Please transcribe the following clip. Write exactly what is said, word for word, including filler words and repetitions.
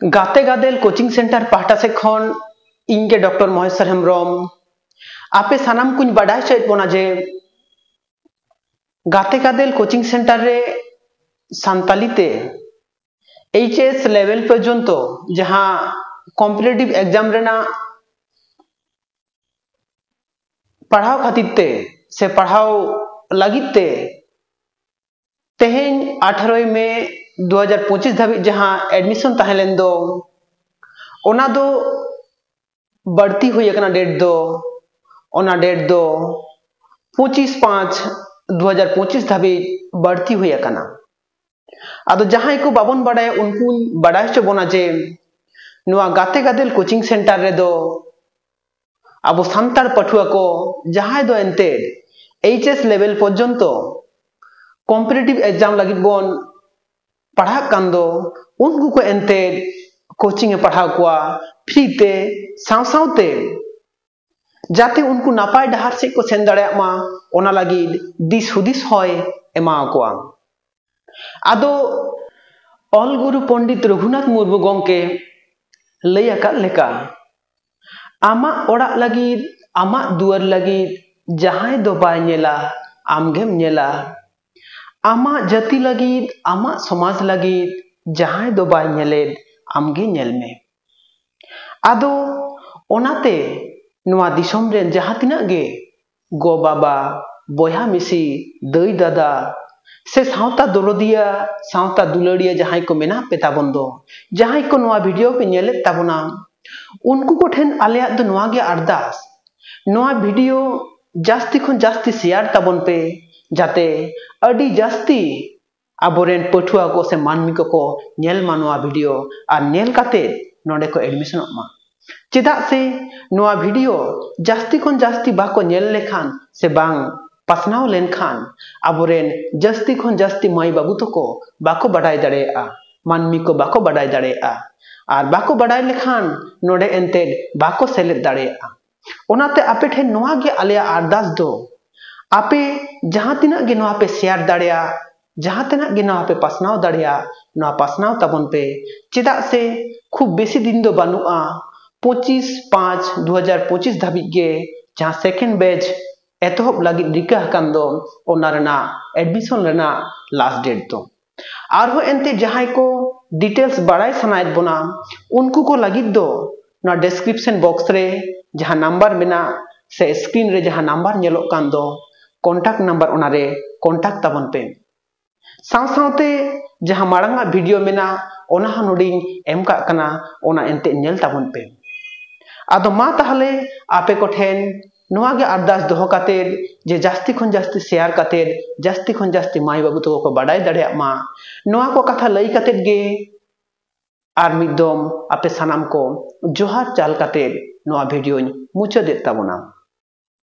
ᱜᱟᱛᱮ ᱜᱟᱫᱮᱞ coaching centre ᱯᱟᱦᱴᱟ ᱥᱮᱫ ᱠᱷᱚᱱ ᱤᱧ ᱜᱮ ᱰᱚᱠᱴᱚᱨ ᱢᱚᱦᱮᱥ ᱦᱮᱢᱵᱨᱚᱢ ᱟᱯᱮ ᱥᱟᱱᱟᱢ ᱠᱚᱧ ᱵᱟᱰᱟᱭ ᱦᱚᱪᱚᱭᱮᱫ ᱵᱚᱱᱟ ᱡᱮ ᱜᱟᱛᱮ ᱜᱟᱫᱮᱞ ᱠᱳᱪᱤᱝ ᱥᱮᱱᱴᱟᱨ ᱨᱮ ᱥᱟᱱᱛᱟᱞᱤ ᱛᱮ ᱮᱭᱤᱪ ᱮᱥ ᱞᱮᱵᱮᱞ ᱯᱚᱨᱡᱚᱱᱛᱚ ᱡᱟᱦᱟᱸ ᱠᱚᱢᱯᱤᱴᱤᱴᱤᱵᱷ ᱮᱠᱡᱟᱢ ᱨᱮᱱᱟᱜ ᱯᱟᱲᱦᱟᱣ ᱠᱷᱟᱹᱛᱤᱨ ᱛᱮ ᱥᱮ ᱯᱟᱲᱦᱟᱣ ᱞᱟᱹᱜᱤᱫ ᱛᱮ ᱛᱮᱦᱮᱧ ᱟᱴᱷᱟᱨᱚᱭ ᱢᱮ ᱫᱩ ᱦᱟᱡᱟᱨ ᱯᱚᱸᱪᱤᱥ ᱫᱷᱟᱹᱵᱤᱡ ᱡᱟᱦᱟᱸ ᱮᱰᱢᱤᱥᱚᱱ ᱛᱟᱦᱮᱸ ᱞᱮᱱ ᱫᱚ, ᱚᱱᱟ ᱫᱚ ᱵᱟᱹᱲᱛᱤ ᱦᱩᱭ ᱟᱠᱟᱱᱟ ᱰᱮᱴ ᱫᱚ᱾ ᱚᱱᱟ ᱰᱮᱴ ᱫᱚ ᱯᱚᱸᱪᱤᱥ ᱯᱟᱸᱪ ᱫᱩ ᱦᱟᱡᱟᱨ ᱯᱚᱸᱪᱤᱥ ᱫᱷᱟᱹᱵᱤᱡ ᱵᱟᱹᱲᱛᱤ ᱦᱩᱭ ᱟᱠᱟᱱᱟ᱾ ᱟᱫᱚ ᱡᱟᱦᱟᱸᱭ ᱠᱚ ᱵᱟᱵᱚᱱ ᱵᱟᱰᱟᱭᱟ, ᱩᱱᱠᱩᱧ ᱵᱟᱰᱟᱭ ᱦᱚᱪᱚ ᱵᱚᱱᱟ ᱡᱮ ᱱᱚᱣᱟ ᱜᱟᱛᱮ ᱜᱟᱫᱮᱞ ᱠᱳᱪᱤᱝ ᱥᱮᱱᱴᱟᱨ ᱨᱮᱫᱚ ᱟᱵᱚ ᱥᱟᱱᱛᱟᱲ ᱯᱟᱹᱴᱷᱩᱣᱟᱹ ᱠᱚ ᱡᱟᱦᱟᱸᱭ ᱫᱚ ᱮᱱᱛᱮ ᱮᱭᱤᱪ ᱮᱥ ᱞᱮᱵᱮᱞ ᱯᱚᱨᱡᱚᱱᱛᱚ ᱠᱚᱢᱯᱤᱴᱤᱴᱤᱵᱷ ᱮᱠᱡᱟᱢ ᱞᱟᱹᱜᱤᱫ ᱵᱚᱱ ᱯᱟᱲᱦᱟᱜ ᱠᱟᱱ ᱫᱚ, ᱩᱱᱠᱩ ᱠᱚ ᱮᱱᱛᱮ ᱠᱳᱪᱤᱝ ᱮ ᱯᱟᱲᱦᱟᱣ ᱠᱚᱣᱟ ᱯᱷᱨᱤ ᱛᱮ, ᱥᱟᱶ ᱥᱟᱶᱛᱮ ᱡᱟᱛᱮ ᱩᱱᱠᱩ ᱱᱟᱯᱟᱭ ᱰᱟᱦᱟᱨ ᱥᱮᱫ ᱠᱚ ᱥᱮᱱ ᱫᱟᱲᱮᱭᱟᱜ ᱢᱟ, ᱚᱱᱟ ᱞᱟᱹᱜᱤᱫ ᱫᱤᱥ ᱦᱩᱫᱤᱥ ᱦᱚᱸᱭ ᱮᱢᱟ ᱠᱚᱣᱟ᱾ ᱟᱫᱚ ᱚᱞ ᱜᱩᱨᱩ ᱯᱚᱱᱰᱤᱛ ᱨᱚᱜᱷᱩᱱᱟᱛᱷ ᱢᱩᱨᱢᱩ ᱜᱚᱢᱠᱮ ᱞᱟᱹᱭ ᱟᱠᱟᱫ ᱞᱮᱠᱟ, ᱟᱢᱟᱜ ᱚᱲᱟᱜ ᱞᱟᱹᱜᱤᱫ, ᱟᱢᱟᱜ ᱫᱩᱣᱟᱹᱨ ᱞᱟᱹᱜᱤᱫ ᱡᱟᱦᱟᱸᱭ ᱫᱚ ᱵᱟᱭ ᱧᱮᱞᱟ, ᱟᱢᱜᱮᱢ ᱧᱮᱞᱟ᱾ ᱟᱢᱟᱜ ᱡᱟᱹᱛᱤ ᱞᱟᱹᱜᱤᱫ, ᱟᱢᱟᱜ ᱥᱚᱢᱟᱡᱽ ᱞᱟᱹᱜᱤᱫ ᱡᱟᱦᱟᱸᱭ ᱫᱚ ᱵᱟᱭ ᱧᱮᱞᱮᱫ, ᱟᱢᱜᱮ ᱧᱮᱞ ᱢᱮ᱾ ᱟᱫᱚ ᱚᱱᱟᱛᱮ ᱱᱚᱣᱟ ᱫᱤᱥᱚᱢ ᱨᱮᱱ ᱡᱟᱦᱟᱸ ᱛᱤᱱᱟᱹᱜ ᱜᱮ ᱜᱚ ᱵᱟᱵᱟ, ᱵᱚᱭᱦᱟ ᱢᱤᱥᱤ, ᱫᱟᱹᱭ ᱫᱟᱫᱟ ᱥᱮ ᱥᱟᱶᱛᱟ ᱫᱚᱨᱚᱫᱤᱭᱟᱹ, ᱥᱟᱶᱛᱟ ᱫᱩᱞᱟᱹᱲᱤᱭᱟᱹ ᱡᱟᱦᱟᱸᱭ ᱠᱚ ᱢᱮᱱᱟᱜ ᱯᱮ ᱛᱟᱵᱚᱱ ᱫᱚ, ᱡᱟᱦᱟᱸᱭ ᱠᱚ ᱱᱚᱣᱟ ᱵᱷᱤᱰᱤᱭᱳ ᱯᱮ ᱧᱮᱞᱮᱫ ᱛᱟᱵᱚᱱᱟ, ᱩᱱᱠᱩ ᱠᱚᱴᱷᱮᱱ ᱟᱞᱮᱭᱟᱜ ᱫᱚ ᱱᱚᱣᱟ ᱜᱮ ᱟᱨᱫᱟᱥ, ᱱᱚᱣᱟ ᱵᱷᱤᱰᱤᱭᱳ ᱡᱟᱹᱥᱛᱤ ᱠᱷᱚᱱ ᱡᱟᱹᱥᱛᱤ ᱥᱮᱭᱟᱨ ᱛᱟᱵᱚᱱ ᱯᱮ, ᱡᱟᱛᱮ ᱟᱹᱰᱤ ᱡᱟᱹᱥᱛᱤ ᱟᱵᱚᱨᱮᱱ ᱯᱟᱹᱴᱷᱩᱣᱟᱹ ᱠᱚ ᱥᱮ ᱢᱟᱹᱱᱢᱤ ᱠᱚᱠᱚ ᱧᱮᱞ ᱢᱟ ᱱᱚᱣᱟ ᱵᱷᱤᱰᱤᱭᱳ, ᱟᱨ ᱧᱮᱞ ᱠᱟᱛᱮ ᱱᱚᱰᱮ ᱠᱚ ᱮᱰᱢᱤᱥᱚᱱᱚᱜ ᱢᱟ᱾ ᱪᱮᱫᱟᱜ ᱥᱮ ᱱᱚᱣᱟ ᱵᱷᱤᱰᱤᱭᱳ ᱡᱟᱹᱥᱛᱤ ᱠᱷᱚᱱ ᱡᱟᱹᱥᱛᱤ ᱵᱟᱠᱚ ᱧᱮᱞ ᱞᱮᱠᱷᱟᱱ ᱥᱮ ᱵᱟᱝ ᱯᱟᱥᱱᱟᱣ ᱞᱮᱱᱠᱷᱟᱱ, ᱟᱵᱚᱨᱮᱱ ᱡᱟᱹᱥᱛᱤ ᱠᱷᱚᱱ ᱡᱟᱹᱥᱛᱤ ᱢᱟᱹᱭ ᱵᱟᱹᱵᱩ ᱛᱟᱠᱚ ᱵᱟᱠᱚ ᱵᱟᱰᱟᱭ ᱫᱟᱲᱮᱭᱟᱜᱼᱟ, ᱢᱟᱹᱱᱢᱤ ᱠᱚ ᱵᱟᱠᱚ ᱵᱟᱰᱟᱭ ᱫᱟᱲᱮᱭᱟᱜᱼᱟ, ᱟᱨ ᱵᱟᱠᱚ ᱵᱟᱰᱟᱭ ᱞᱮᱠᱷᱟᱱ ᱱᱚᱰᱮ ᱮᱱᱛᱮᱫ ᱵᱟᱠᱚ ᱥᱮᱞᱮᱫ ᱫᱟᱲᱮᱭᱟᱜᱼᱟ᱾ ᱚᱱᱟᱛᱮ ᱟᱯᱮ ᱴᱷᱮᱱ ᱱᱚᱣᱟ ᱜᱮ ᱟᱞᱮᱭᱟᱜ ᱟᱨᱫᱟᱥ ᱫᱚ, ᱟᱯᱮ ᱡᱟᱦᱟᱸ ᱛᱤᱱᱟᱹᱜ ᱜᱮ ᱱᱚᱣᱟ ᱯᱮ ᱥᱮᱭᱟᱨ ᱫᱟᱲᱮᱭᱟᱜ, ᱡᱟᱦᱟᱸ ᱛᱤᱱᱟᱹᱜ ᱜᱮ ᱱᱚᱣᱟ ᱯᱮ ᱯᱟᱥᱱᱟᱣ ᱫᱟᱲᱮᱭᱟᱜ, ᱱᱚᱣᱟ ᱯᱟᱥᱱᱟᱣ ᱛᱟᱵᱚᱱ ᱯᱮ᱾ ᱪᱮᱫᱟᱜ ᱥᱮ ᱠᱷᱩᱵ ᱵᱮᱥᱤ ᱫᱤᱱ ᱫᱚ ᱵᱟᱹᱱᱩᱜᱼᱟ᱾ ᱯᱚᱸᱪᱤᱥ ᱯᱟᱸᱪ ᱫᱩ ᱦᱟᱡᱟᱨ ᱯᱚᱸᱪᱤᱥ ᱫᱷᱟᱹᱵᱤᱡ ᱜᱮ ᱡᱟᱦᱟᱸ second batch ᱮᱛᱚᱦᱚᱵ ᱞᱟᱹᱜᱤᱫ ᱨᱤᱠᱟᱹ ᱟᱠᱟᱱ ᱫᱚ, ᱚᱱᱟ ᱨᱮᱱᱟᱜ admission ᱨᱮᱱᱟᱜ last date ᱫᱚ᱾ ᱟᱨᱦᱚᱸ ᱮᱱᱛᱮ ᱡᱟᱦᱟᱸᱭ ᱠᱚ details ᱵᱟᱲᱟᱭ ᱥᱟᱱᱟᱭᱮᱫ ᱵᱚᱱᱟ, ᱩᱱᱠᱩ ᱠᱚ ᱞᱟᱹᱜᱤᱫ ᱫᱚ ᱱᱚᱣᱟ description box ᱨᱮ ᱡᱟᱦᱟᱸ number ᱢᱮᱱᱟᱜ ᱥᱮ screen ᱨᱮ ᱡᱟᱦᱟᱸ number ᱧᱮᱞᱚᱜ ᱠᱟᱱ ᱫᱚ, contact number, ᱚᱱᱟ ᱨᱮ contact ᱛᱟᱵᱚᱱ ᱯᱮ᱾ ᱥᱟᱶ ᱥᱟᱶᱛᱮ ᱡᱟᱦᱟᱸ ᱢᱟᱲᱟᱝ ᱟᱜ video ᱢᱮᱱᱟᱜ, ᱚᱱᱟ ᱦᱚᱸ ᱱᱚᱰᱮᱧ ᱮᱢ ᱠᱟᱜ ᱠᱟᱱᱟ, ᱚᱱᱟ ᱮᱱᱛᱮ ᱧᱮᱞ ᱛᱟᱵᱚᱱ ᱯᱮ᱾ ᱟᱫᱚ ᱢᱟ ᱛᱟᱦᱚᱞᱮ ᱟᱯᱮ ᱠᱚᱴᱷᱮᱱ ᱱᱚᱣᱟ ᱜᱮ ᱟᱨᱫᱟᱥ ᱫᱚᱦᱚ ᱠᱟᱛᱮᱫ ᱡᱮ ᱡᱟᱹᱥᱛᱤ ᱠᱷᱚᱱ ᱡᱟᱹᱥᱛᱤ share ᱠᱟᱛᱮᱫ ᱡᱟᱹᱥᱛᱤ ᱠᱷᱚᱱ ᱡᱟᱹᱥᱛᱤ ᱢᱟᱹᱭ ᱵᱟᱹᱵᱩ ᱛᱟᱠᱚ ᱠᱚ ᱵᱟᱰᱟᱭ ᱫᱟᱲᱮᱭᱟᱜ ᱢᱟ, ᱱᱚᱣᱟ ᱠᱚ ᱠᱟᱛᱷᱟ ᱞᱟᱹᱭ ᱠᱟᱛᱮᱫ ᱜᱮ ᱟᱨ ᱢᱤᱫ ᱫᱚᱢ ᱟᱯᱮ ᱥᱟᱱᱟᱢ ᱠᱚ ᱡᱚᱦᱟᱨ ᱪᱟᱞ ᱠᱟᱛᱮᱫ ᱱᱚᱣᱟ videoᱧ ᱢᱩᱪᱟᱹᱫᱮᱫ ᱛᱟᱵᱚᱱᱟ᱾